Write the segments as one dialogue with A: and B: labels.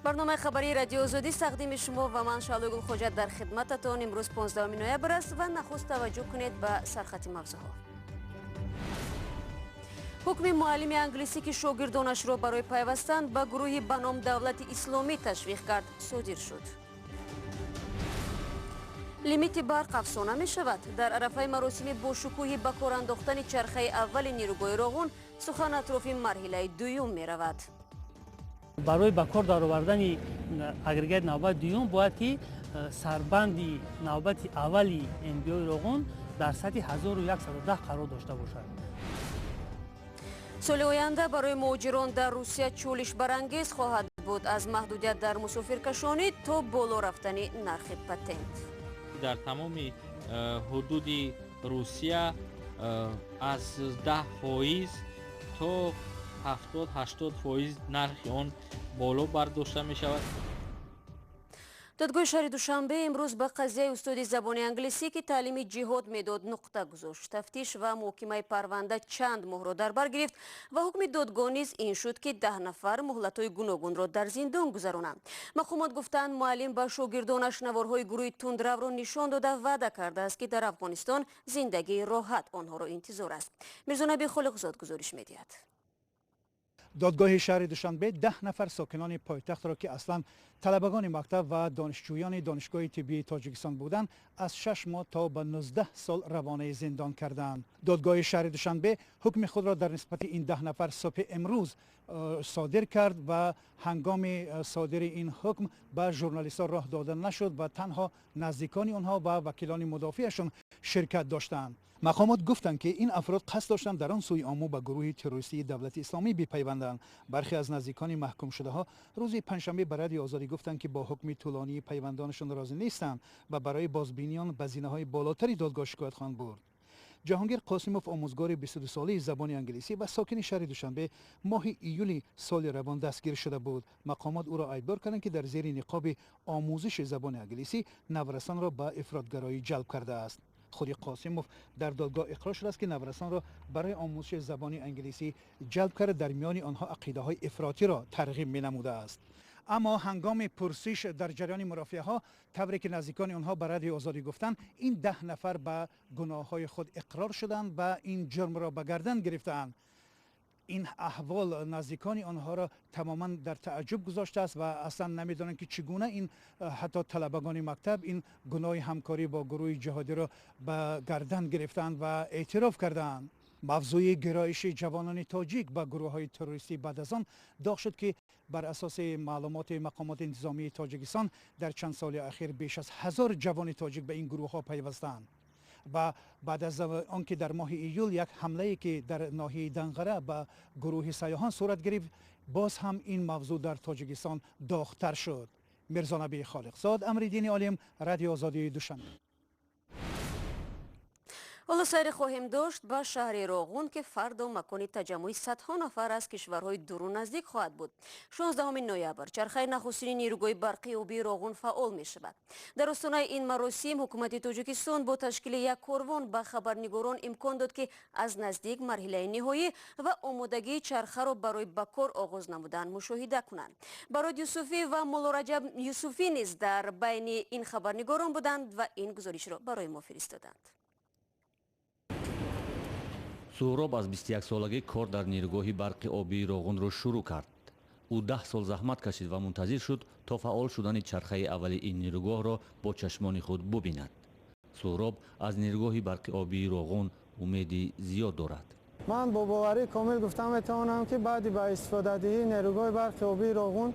A: Барномаи хабарии Радиои Озодӣ тақдими шумо ва ман Шаҳлои Гулхоҷа дар хидмататон. Имрӯз 15 ноябр аст ва нахуст таваҷҷӯҳ кунед ба сархати мавзӯъҳо. Ҳукми муаллими англисӣ, ки шогирдонашро барои пайвастан ба гурӯҳи ба ном Давлати Исломӣ ташвиқ кард, содир шуд. Лимити барқ афсона мешавад. Дар арафаи маросими бошукӯҳи ба кор андохтани чархаи аввали нерӯгоҳи Роғун сухан атрофи марҳилаи дуюм меравад.
B: Барои ба кор даровардани агрегати навбати дуюм бояд ки сарбанди навбати аввали НБОи Роғун дар сатҳи 1110 қарор дошта бошад.
A: Соли оянда барои муҳоҷирон дар Русия чӯлишбарангез хоҳад буд, аз маҳдудият дар мусофиркашонӣ то боло рафтани нархи патент.
C: Дар тамоми ҳудуди Русия аз 10% то 70-80% нархи он боло бардошта мешавад.
A: Додгоҳи шаҳри Душанбе имрӯз ба қазияи устоди забони англисӣ, ки таълими ҷиҳод медод, нуқта гузошт. Тафтиш ва муҳокимаи парванда чанд моҳро дар бар гирифт ва ҳукми додгоҳ низ ин шуд, ки 10 нафар муҳлатҳои гуногунро дар зиндон гузаронанд. Мақомот гуфтанд, муаллим ба шогирдонаш наворҳои гурӯҳи тундравро нишон дода, ваъда кардааст, ки дар Афғонистон зиндагии роҳат онҳоро интизор аст. Мирзонаби Холиқзод гузориш медиҳад.
D: Додгоҳи шаҳри Душанбе 10 нафар сокинони пойтахтро, ки аслан талабагони мактаб ва донишҷӯёни Донишгоҳи тиббии Тоҷикистон буданд, аз 6 моҳ то ба 19 сол равонаи зиндон карданд. Додгоҳи шаҳри Душанбе ҳукми худро дар нисбати ин 10 нафар субҳи имрӯз содир кард ва ҳангоми содири ин ҳукм ба журналистҳо роҳ дода нашуд ва танҳо наздикони онҳо ва вакилони мудофиашон ширкат доштанд. Мақомот гуфтанд, ки ин афрод қасд доштанд дар он сӯи Омӯ ба гурӯҳи террористии Давлати Исломӣ бипайванданд. Бархе аз наздикони маҳкумшудаҳо рӯзи панҷшанбе ба Радиои Озодӣ гуфтанд, ки бо ҳукми тӯлонии пайвандонашон розӣ нестанд ва барои бозбинии он ба зинаҳои болотари додгоҳ шикоят хоҳанд бурд. Ҷаҳонгир Қосимов, омӯзгори 22-солаи забони англисӣ ва сокини шаҳри Душанбе, моҳи июли соли равон дастгир шуда буд. Мақомот ӯро айбдор карданд, ки дар зери ниқоби омӯзиши забони англисӣ наврасонро ба ифротгароӣ ҷалб кардааст. Худи Қосимов дар додгоҳ иқрор шудааст, ки наврасонро барои омӯзиши забони англисӣ ҷалб карда, дар миёни онҳо ақидаҳои ифротиро тарғиб менамудааст. Аммо ҳангоми пурсиш дар ҷараёни мурофиаҳо, тавре ки наздикони онҳо ба Радиои Озодӣ гуфтанд, ин 10 нафар ба гуноҳҳои худ иқрор шуданд ва ин ҷурмро ба гардан гирифтаанд. Ин аҳвол наздикони онҳоро тамоман дар тааҷҷуб гузоштааст ва аслан намедонанд, ки чӣ гуна ин ҳатто талабагони мактаб ин гуноҳи ҳамкорӣ бо гурӯҳи ҷиҳодиро ба гардан гирифтаанд ва эътироф кардаанд. Мавзӯи гироиши ҷавонони тоҷик ба гурӯҳҳои террористӣ баъд аз он доғ шуд, ки бар асоси маълумоти мақомоти интизомии Тоҷикистон дар чанд соли ахир беш аз 1000 ҷавони тоҷик ба ин гурӯҳҳо пайвастаанд. Ва баъд аз он ки дар моҳи июл як ҳамлае, ки дар ноҳияи Данғара ба гурӯҳи сайёҳон сурат гирифт, боз ҳам ин мавзӯъ дар Тоҷикистон доғтар шуд. Мирзонаби Холиқзод, Амриддини Олим, Радиои Озодии Душанбе.
A: Ҳоло сайре хоҳем дошт ба шаҳри Роғун, ки фардо макони таҷаммуи садҳо нафар аз кишварҳои дуру наздик хоҳад буд. 16 ноябр чархаи нахустини нерӯгоҳи барқи обии Роғун фаъол мешавад. Дар остонаи ин маросим ҳукумати Тоҷикистон бо ташкили як корвон ба хабарнигорон имкон дод, ки аз наздик марҳилаи ниҳоӣ ва омодагии чархаро барои ба кор оғоз намудан мушоҳида кунанд. Барод Юсуфӣ ва Муллораҷаб Юсуфӣ низ дар байни ин хабарнигорон буданд ва ин гузоришро барои мо фиристоданд.
E: Суҳроб аз 21-солагӣ кор дар нерӯгоҳи барқи обии Роғунро шурӯъ кард. Ӯ 10 сол заҳмат кашид ва мунтазир шуд, то фаъол шудани чархаи аввали ин нерӯгоҳро бо чашмони худ бубинад. Суҳроб аз нерӯгоҳи барқи обии Роғун умеди зиёд дорад.
F: Ман бо боварии комил гуфта метавонам, ки баъди ба истифодадиҳии нерӯгоҳи барқи обии Роғун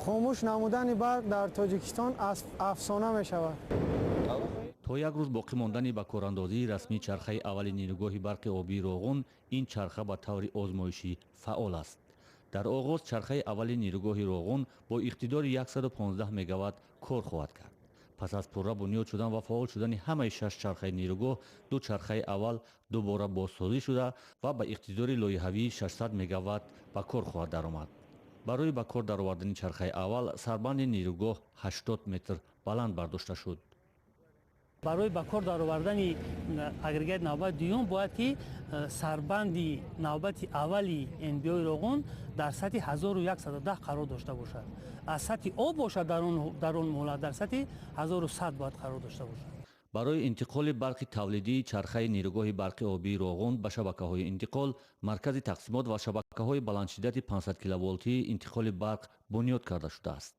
F: хомӯш намудани барқ дар Тоҷикистон афсона мешавад.
E: То як рӯз боқӣ мондани ба корандозии расмии чархаи аввали нерӯгоҳи барқи обии Роғун, ин чарха ба таври озмоишӣ фаъол аст. Дар оғоз чархаи аввали нерӯгоҳи Роғун бо иқтидори 115 мегаватт кор хоҳад кард. Пас аз пурра бунёд шудан ва фаъол шудани ҳамаи шаш чархаи нерӯгоҳ, ду чархаи аввал дубора бозсозӣ шуда ва ба иқтидори лоиҳавии 600 мегаватт ба кор хоҳад даромад. Барои ба кор даровардани чархаи аввал сарбанди нерӯгоҳ 80 метр баланд бардошта шуд.
B: Барои ба кор даровардани агрегати навбати дуюм бояд ки сарбанди навбати аввали НБОи Роғун дар сатҳи 1110 қарор дошта бошад. Аз сатҳи об бошад, дар он муҳлат дар сатҳи 1100 бояд қарор дошта бошад.
E: Барои интиқоли барқи тавлидии чархаи нерӯгоҳи барқи обии Роғун ба шабакаҳои интиқол, маркази тақсимот ва шабакаҳои баландшиддати 500 киловолтии интиқоли барқ бунёд карда шудааст.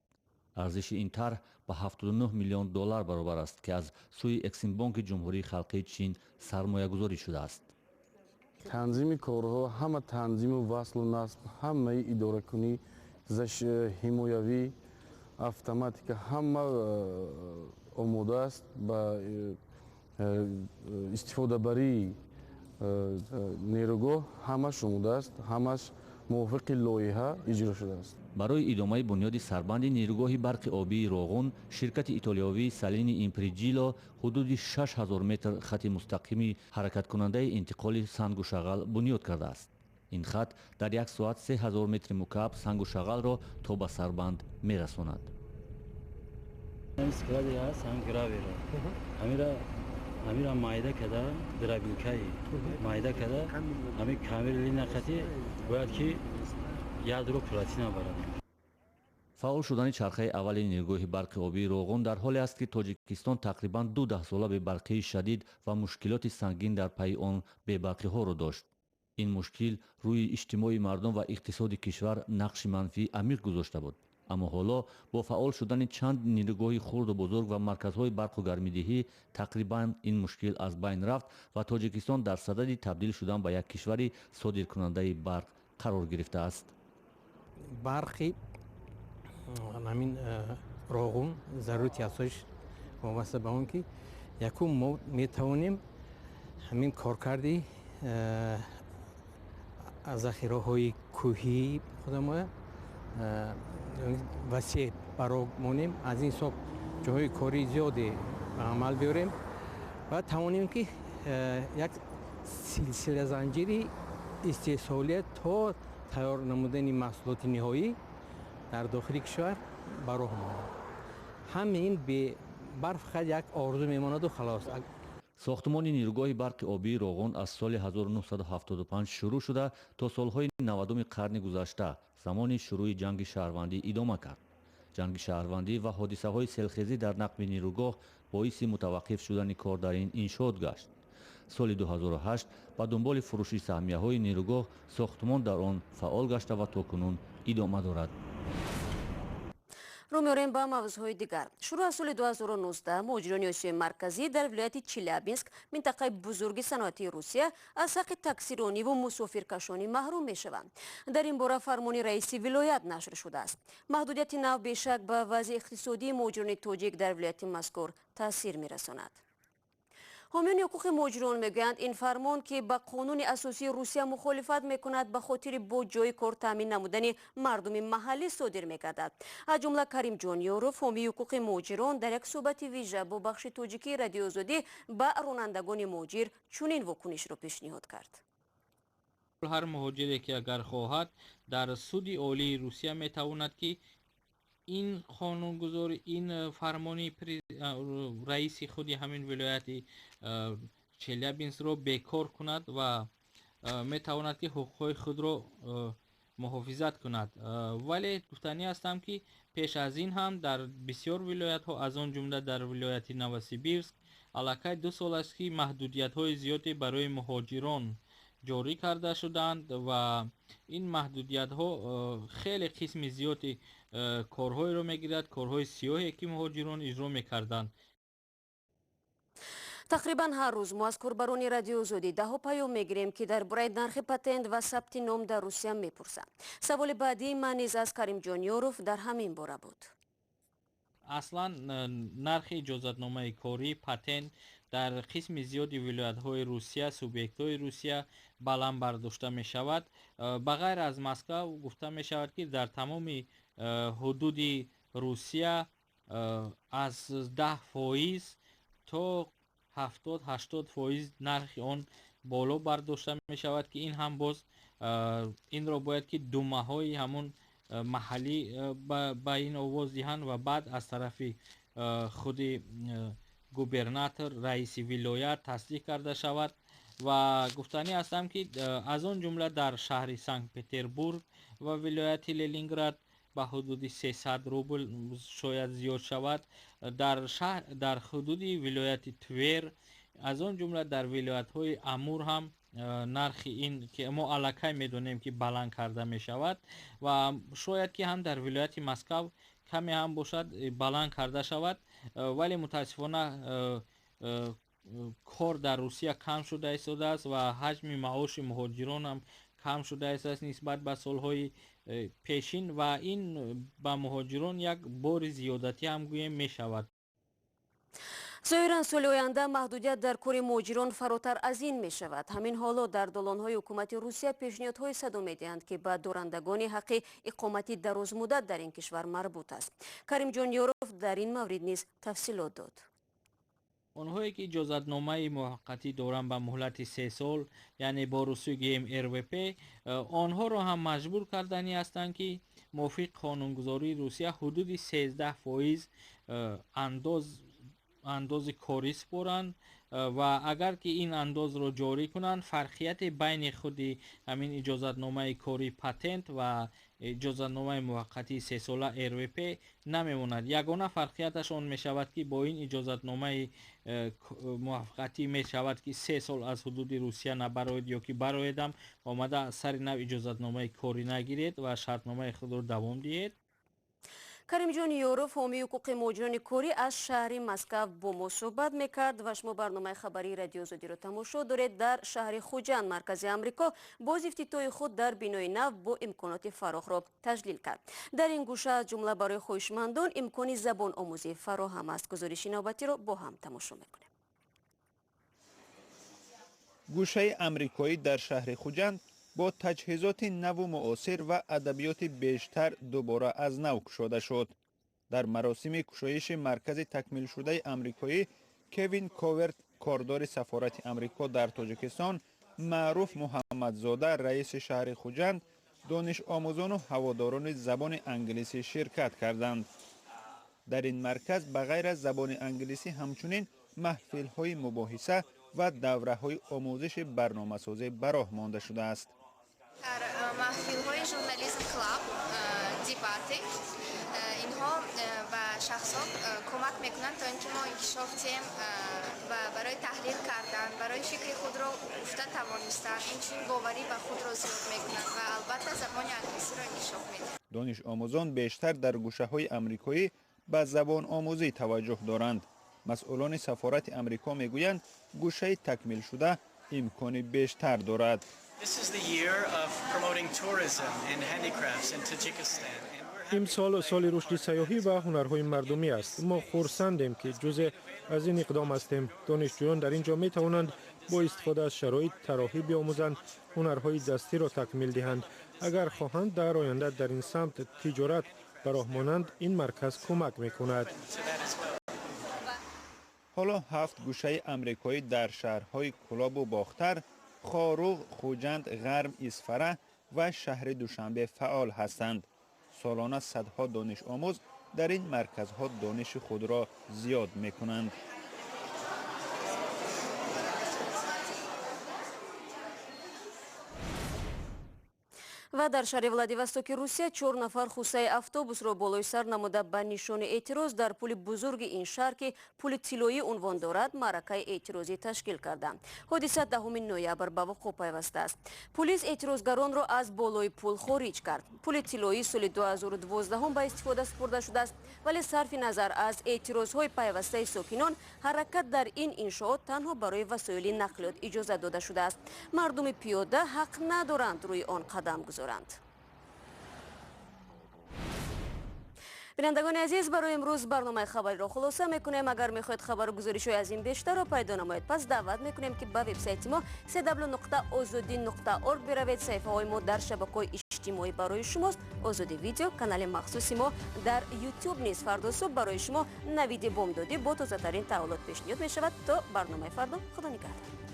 E: Арзиши ин тарҳ ба 79 миллион доллар баробар аст, ки аз сӯи Эксимбонки Ҷумҳурии Халқии Чин сармоягузорӣ шудааст.
G: Танзими корҳо ҳама, танзиму васлу насб, ҳамаи идоракунӣ, ҳимоявӣ, автоматика ҳама омода аст. Ба истифодабарии нерӯгоҳ ҳамаш омода аст, ҳамаш мувофиқи лоиҳа иҷро шудааст.
E: Барои идомаи бунёди сарбанди нерӯгоҳи барқи обии Роғун ширкати итолиёвии Салини Имприҷило ҳудуди 6000 метр хати мустақими ҳаракаткунандаи интиқоли сангу шағал бунёд кардааст. Ин хат дар як соат 3000 метри мукааб сангу шағалро то ба сарбанд мерасонад.
H: Складе ҳаст, ҳам гравера ҳамира майда када, дробилкаи майда када, ҳами камери линақати бояд ки ядро платина барад.
E: Фаъол шудани чархаи аввали нерӯгоҳи барқи обии Роғун дар ҳоле аст, ки Тоҷикистон тақрибан ду даҳсола бебарқии шадид ва мушкилоти сангин дар пайи он бебарқиҳоро дошт. Ин мушкил рӯи иҷтимои мардум ва иқтисоди кишвар нақши манфии амиқ гузошта буд. Аммо ҳоло бо фаъол шудани чанд нерӯгоҳи хурду бузург ва марказҳои барқу гармидиҳӣ тақрибан ин мушкил аз байн рафт ва Тоҷикистон дар садади табдил шудан ба як кишвари содиркунандаи барқ қарор гирифтааст.
I: Барқи ҳамин Роғун зарурати асосиш вобаста ба он ки якум мо метавонем ҳамин коркарди захираҳои кӯҳии худамоя васеъ баро монем, аз ин ҳисоб ҷойҳои кори зиёде ба амал биёрем ва тавонем ки як силсила занҷири истеҳсолия то тайёр намудани маҳсулоти ниҳоӣ дар дохили кишвар ба роҳ монад. Ҳамаи ин бебарқ фақат як орзу мемонаду халос.
E: Сохтмони нерӯгоҳи барқи обии Роғун аз соли 1975 шурӯъ шуда, то солҳои 90-уми қарни гузашта, замони шурӯъи ҷанги шаҳрвандӣ, идома кард. Ҷанги шаҳрвандӣ ва ҳодисаҳои селхезӣ дар нақби нерӯгоҳ боиси мутаваққиф шудани кор дар ин иншоот гашт. Соли 2008 ба дунболи фурӯши саҳмияҳои нерӯгоҳ сохтмон дар он фаъол гашта ва то кунун идома дорад.
A: Рӯ меорем ба мавзӯъҳои дигар. Шурӯъ аз соли 2019 муҳоҷирони Осиёи Марказӣ дар вилояти Челябинск, минтақаи бузурги саноатии Русия, аз ҳаққи таксирониву мусофиркашонӣ маҳрум мешаванд. Дар ин бора фармони раиси вилоят нашр шудааст. Маҳдудияти нав бешак ба вазъи иқтисодии муҳоҷирони тоҷик дар вилояти мазкур таъсир мерасонад. Ҳомиёни ҳуқуқи муҳоҷирон мегӯянд, ин фармон, ки ба қонуни асосии Русия мухолифат мекунад, ба хотири бо ҷойи кор таъмин намудани мардуми маҳаллӣ содир мегардад. Аз ҷумла Каримҷон Ёров, ҳомии ҳуқуқи муҳоҷирон, дар як суҳбати вижа бо бахши тоҷикии Радиоозодӣ ба ронандагони муҳоҷир чунин вокунишро пешниҳод кард.
C: Ҳар муҳоҷире ки агар хоҳад, дар Суди Олии Русия метавонад, ки ин қонунгузорӣ, ин фармони раиси худи ҳамин вилояти Челябинскро бекор кунад ва метавонад, ки ҳуқуқҳои худро муҳофизат кунад. Вале гуфтанӣ ҳастам, ки пеш аз ин ҳам дар бисёр вилоятҳо, аз он ҷумла дар вилояти Новосибирск, аллакай 2 сол аст, ки маҳдудиятҳои зиёде барои муҳоҷирон ҷорӣ карда шуданд ва ин маҳдудиятҳо хеле қисми зиёди корҳоеро мегирад, корҳои сиёҳе, ки муҳоҷирон иҷро мекарданд.
A: Тақрибан ҳар рӯз мо аз корбарони Радиоозодӣ даҳо паём мегирем, ки дар бораи нархи патент ва сабти ном дар Русия мепурсанд. Саволи баъдии ман низ аз Каримҷон Ёров дар ҳамин бора буд.
C: Аслан нархи иҷозатномаи корӣ, патент дар қисми зиёди вилоятҳои Русия, субъектҳои Русия баланд бардошта мешавад. Ба ғайр аз Москва, гуфта мешавад, ки дар тамоми ҳудуди Русия аз 10% то 70-80% нархи он боло бардошта мешавад, ки ин ҳам боз инро бояд, ки думаҳои ҳамон маҳаллӣ ба ин овоз диҳанд ва баъд аз тарафи худи губернатор, раиси вилоят тасдиқ карда шавад. Ва гуфтанӣ ҳастам, ки аз он ҷумла дар шаҳри Санкт-Петербург ва вилояти Ленинград ба ҳудуди 300 рубл шояд зиёд шавад. Дар шаҳр, дар ҳудуди вилояти Твер, аз он ҷумла дар вилоятҳои Амур ҳам нархи ин, ки мо аллакай медонем, ки баланд карда мешавад ва шояд ки ҳам дар вилояти Москав каме ҳам бошад баланд карда шавад, вале мутаассифона кор дар Русия кам шуда истодааст ва ҳаҷми маоши муҳоҷирон ҳам кам шуда истодааст нисбат ба солҳои пешин ва ин ба муҳоҷирон як бори зиёдатӣ ҳам гӯем мешавад.
A: Зоҳиран, соли оянда маҳдудият дар кори муҳоҷирон фаротар аз ин мешавад. Ҳамин ҳоло дар долонҳои ҳукумати Русия пешниҳодҳое садо медиҳанд, ки ба дорандагони ҳаққи иқомати дарозмуддат дар ин кишвар марбут аст. Каримҷон Ёров дар ин маврид низ тафсилот дод.
C: Онҳое ки иҷозатномаи муваққатӣ доранд ба муҳлати 3 сол, яъне бо русӣ гӯем РВП, онҳоро ҳам маҷбур карданӣ ҳастанд, ки мувофиқ қонунгузории Русия ҳудуди 13% андози корӣ супоранд. Ва агар ки ин андозро ҷорӣ кунанд, фарқияти байни худи ҳамин иҷозатномаи корӣ, патент ва иҷозатномаи муваққатии сесола РВП намемонад. Ягона фарқияташ он мешавад, ки бо ин иҷозатномаи муваққатӣ мешавад, ки 3 сол аз ҳудуди Русия набароед ё ки бароедам, омада аз сари нав иҷозатномаи корӣ нагиред ва шартномаи худро давом диҳед.
A: Каримҷон Ёров, ҳомии ҳуқуқи муҳоҷирони корӣ, аз шаҳри Москав бо мо суҳбат мекард ва шумо барномаи хабарии Радиои Озодиро тамошо доред. Дар шаҳри Хуҷанд маркази Амрико боз ифтитоҳи худ дар бинои нав бо имконоти фарохро таҷлил кард. Дар ин гӯша аз ҷумла барои хоҳишмандон имкони забономӯзӣ фароҳам аст. Гузориши навбатиро бо ҳам тамошо мекунем.
J: Гӯшаи амрикоӣ дар шаҳри Хуҷанд бо таҷҳизоти наву муосир ва адабиёти бештар дубора аз нав кушода шуд. Дар маросими кушоиши маркази такмилшудаи амрикоӣ Кевин Коверт, кордори сафорати Амрико дар Тоҷикистон, Маъруф Муҳаммадзода, раиси шаҳри Хуҷанд, донишомӯзону ҳаводорони забони англисӣ ширкат карданд. Дар ин марказ ба ғайр аз забони англисӣ ҳамчунин маҳфилҳои мубоҳиса ва давраҳои омӯзиши барномасозӣ ба роҳ монда шудааст.
K: Дар маҳфилҳои Journalism Club, дебаты, инҳо ба шахсҳо кӯмак мекунанд, то ин ки мо инкишоф диҳем ва барои таҳлил кардан, барои фикри худро гуфта тавонистан, инчунин боварӣ ба худро зиёд мекунанд ва албатта забони англисиро инкишоф медиҳанд.
J: Донишомӯзон бештар дар гӯшаҳои амрикоӣ ба забономӯзӣ таваҷҷӯҳ доранд. Масъулони сафорати Амрико мегӯянд, гӯшаи такмилшуда имкони бештар дорад.
L: This is the year of promoting tourism and handicrafts in Tajikistan.
M: Имсол соли рушди сайёҳӣ ва ҳунарҳои мардумӣ аст. Мо хурсандем, ки ҷузъе аз ин иқдом ҳастем. Донишҷӯён дар ин ҷо метавонанд бо истифода аз шароит тарроҳӣ биомӯзанд, ҳунарҳои дастиро такмил диҳанд. Агар хоҳанд дар оянда дар ин самт тиҷорат ба роҳ монанд, ин марказ кӯмак мекунад.
J: Ҳоло ҳафт гӯшаи амрикоӣ дар шаҳрҳои Кӯлобу Бохтар, Хоруғ, Хуҷанд, Ғарм, Исфара ва шаҳри Душанбе фаъол ҳастанд. Солона садҳо донишомӯз дар ин марказҳо дониши худро зиёд мекунанд.
A: Ва дар шаҳри Владивостоки Русия чор нафар хусаи автобусро болои сар намуда, ба нишони эътироз дар пули бузурги ин шаҳр, ки пули тиллоӣ унвон дорад, маъракаи эътирозӣ ташкил карданд. Ҳодиса 10 ноябр ба вуқӯъ пайвастааст. Пулис эътирозгаронро аз болои пул хориҷ кард. Пули тиллоӣ соли 2012 ба истифода супурда шудааст, вале сарфи назар аз эътирозҳои пайвастаи сокинон, ҳаракат дар ин иншоот танҳо барои васоили нақлиёт иҷозат дода шудааст. Мардуми пиёда ҳақ надоранд рӯи он қадам гузоранд. Бинандагони азиз, барои имрӯз барномаи хабариро хулоса мекунем. Агар мехоҳед хабару гузоришҳои аз ин бештарро пайдо намоед, пас даъват мекунем, ки ба вебсайти мо cw.ozodi.org биравед. Саҳифаҳои мо дар шабакаҳои иҷтимоӣ барои шумост: Озоди Видео, канали махсуси мо дар Ютуб низ. Фардо субҳ барои шумо Навиди бомдодӣ бо тозатарин таҳаввулот пешниҳод мешавад. То барномаи фардо, худо нигаҳдор.